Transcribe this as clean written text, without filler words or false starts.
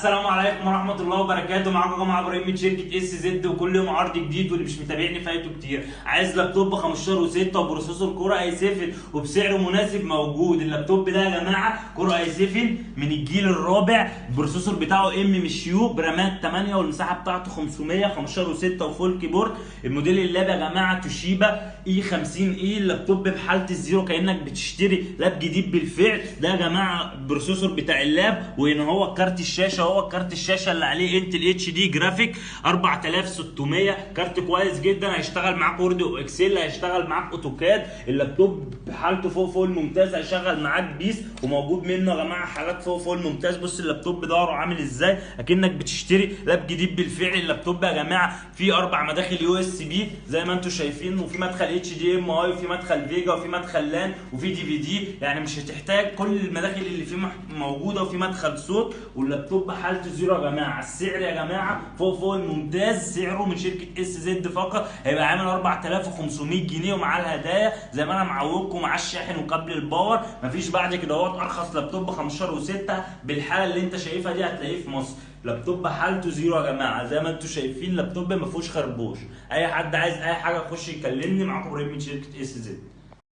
السلام عليكم ورحمة الله وبركاته. معاكم يا جماعة ابراهيم من شركة اس زد، وكل يوم عرض جديد، واللي مش متابعني فايته كتير. عايز لابتوب 15 و6 و processor Core i7 وبسعر مناسب موجود. اللابتوب ده يا جماعة Core i7 من الجيل الرابع، ال processor بتاعه M مش U، برامات 8 والمساحة بتاعته 515 و6 و full keyboard. الموديل اللاب يا جماعة توشيبا E 50 E، اللابتوب بحاله ال zero كانك بتشتري لاب جديد بالفعل. ده يا جماعة ال processor بتاع اللاب، وان هو كارت الشاشة، هو كارت الشاشة اللي عليه Intel HD Graphic 4600، كارت كويس جدا، هيشتغل معاك Word و Excel، هيشتغل معاك AutoCAD. اللابتوب بحالته فوق فوق الممتاز، هيشغل معاك PES، وموجود منه يا جماعة حالات فوق فوق الممتاز. بص اللابتوب ظهره عامل ازاي، اكنك بتشتري لاب جديد بالفعل. اللابتوب يا جماعة فيه 4 مداخل USB زي ما انتم شايفين، وفي مدخل HDMI، وفي مدخل VGA، وفي مدخل LAN، وفي DVD، يعني مش هتحتاج كل المداخل اللي فيه موجودة، وفي مدخل صوت. واللابتوب حالته zero يا جماعة. السعر يا جماعة فوق فوق الممتاز، سعره من شركة اس زد فقط هيبقى عامل 4500 جنيه، ومعاه الهدايا زي ما انا معودكم، مع الشاحن وكابل ال power. مفيش بعد كده اهوت ارخص لابتوب 15 و6 بالحالة اللي انت شايفها دي هتلاقيه في مصر. لابتوب حالته zero يا جماعة زي ما انتم شايفين، لابتوب ما فيهوش خربوش. اي حد عايز اي حاجة يخش يكلمني. معاكم ابراهيم من شركة اس زد.